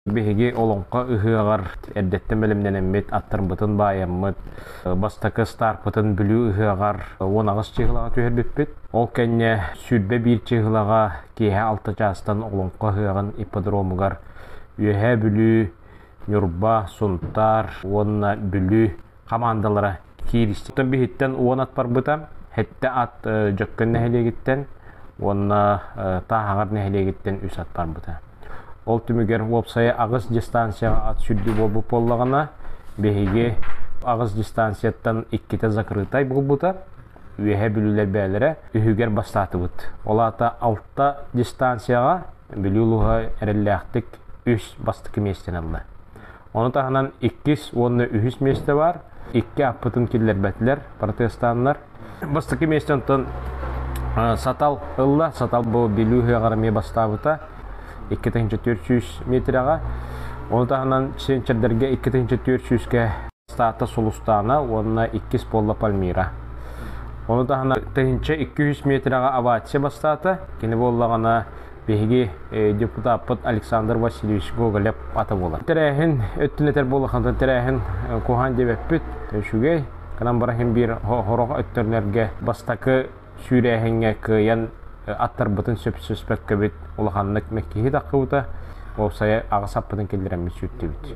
Биһиги Олоҥхо ыһыаҕар эрдэттэн бэлэмнэнэммит, аттарбытын баайаммыт, бастакы стартпытын Бүлүү ыһыаҕар 18 чыыһылаҕа түһэрбиппит. Ол кэннэ 21 чыыһылаҕа киэһэ 6 чаастан Олоҥхо ыһыаҕын ипподромугар Үөһээ Бүлүү, Ньурба, Сунтаар уонна Бүлүү хамаандалара кииристэ. Биһиттэн 10 ат барбыта, сэттэ ат Дьөккөн нэһилиэгиттэн уонна Тааһаҕар нэһилиэгиттэн үс ат барбыта. Ол түмүгэр уопсайа аҕыс дистанцияҕа ат сүүрдүү буолбут буоллаҕына, биһиги аҕыс дистанцияттан иккитэ закрытай буолбута. Үөһээ Бүлүүлэр бэйэлэрэ үһүгэр бастаатыбыт. Ол аата алта дистанцияҕа Бүлүү улууһа эрэллээхтик үс бастакы миэстэни ылла. Ону таһынан иккис уонна үһүс миэстэ баар. Икки аппытын киллэрбэтилэр протестаннар. Бастакы миэстэ онтон Сатал ылла. Сатал бу Бүлүү ыһыаҕар эмиэ бастаабыта. 2400 метрэҕэ. Ону таһынан сенчердэргэ 2400-кэ Стата Сулустаана уонна иккис буолла Пальмира. Ону таһынан 1200 метрэҕэ Авация бастаата. Кини буоллаҕына биһиги депутаппыт Александр Васильевич Гоголев ата буолар. Тэрээһин өттүн этэр буоллаххына тэрээһин куһаан диэбэппит үчүгэй. Кынан баран биир хорох өттөрнөргө бастакы сүүрээһиҥҥэ кыайан аттарбытын сөпсөспөккөбүт улаханнык мэккиһи таххыбыта. Уопсайа аҕыс аппытын киллэрэммит сүүртүбүт.